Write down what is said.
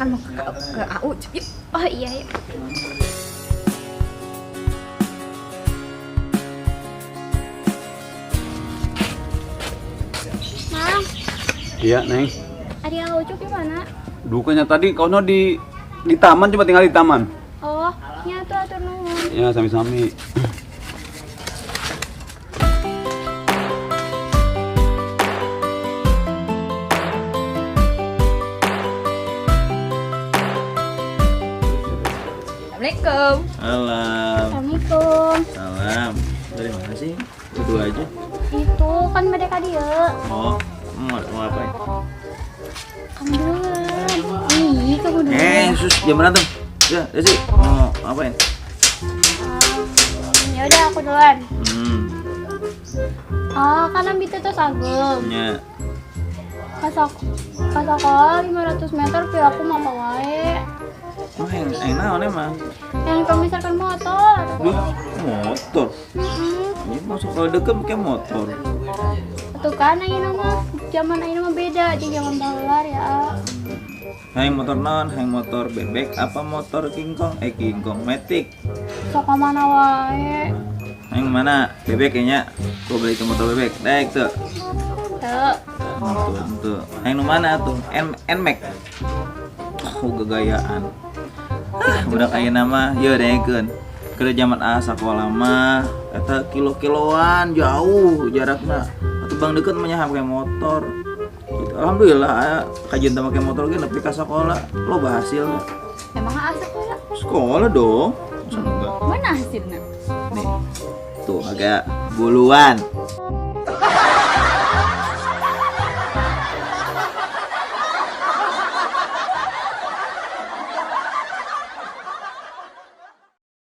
Kan mau ke AU, yuk. Oh iya, yuk. Mang, Iya, Neng. Ari A Ucup di mana? Dukanya tadi kono di taman, coba tinggal di taman. Oh, nya tuh atur nuhun. Ya, sami-sami. Assalamualaikum. Salam. Assalamualaikum. Salam. Dari mana sih? Berdua aja. Itu kan mereka dia. Oh, mau ngapain? Kamu duluan. Ih, kamu duluan. Sus, jangan berantem. Ya, Desi, mau ngapain? Ya udah aku duluan. Oh, kan ambil itu sagung. Ya. Kasakola 500 meter pi aku mau wae. Oh, yang naon emang? Yang komisarkan motor. Duh, motor. Ini masuk kalau deket pakai motor. Tuh kan ayeuna mah zaman ayeuna mah beda jeung zaman baheula ya. Hayang motor naon? Hayang motor bebek apa motor kingkong? Kingkong matic. Sok ka mana wae. Hayang mana? Bebek kayaknya. Gua beli ke motor bebek. Daek tuh. Tuh. Tuh, tuh. Hayang nu mana tuh? N-Max. Oh, gegayaan. Ah, budak ayeuna mah yeuh daekeun. Keur zaman A sakola mah eta kilo-kiloan jauh jarakna. Atuh bang deket mah nya make motor. Gitu. Alhamdulillah aya kajian teh make motor ge nepi ka sakola. Loba hasilna. Emang A sekolah? Sekolah dong. Masa enggak? Mana hasilna? Nih. Tuh agak buluan.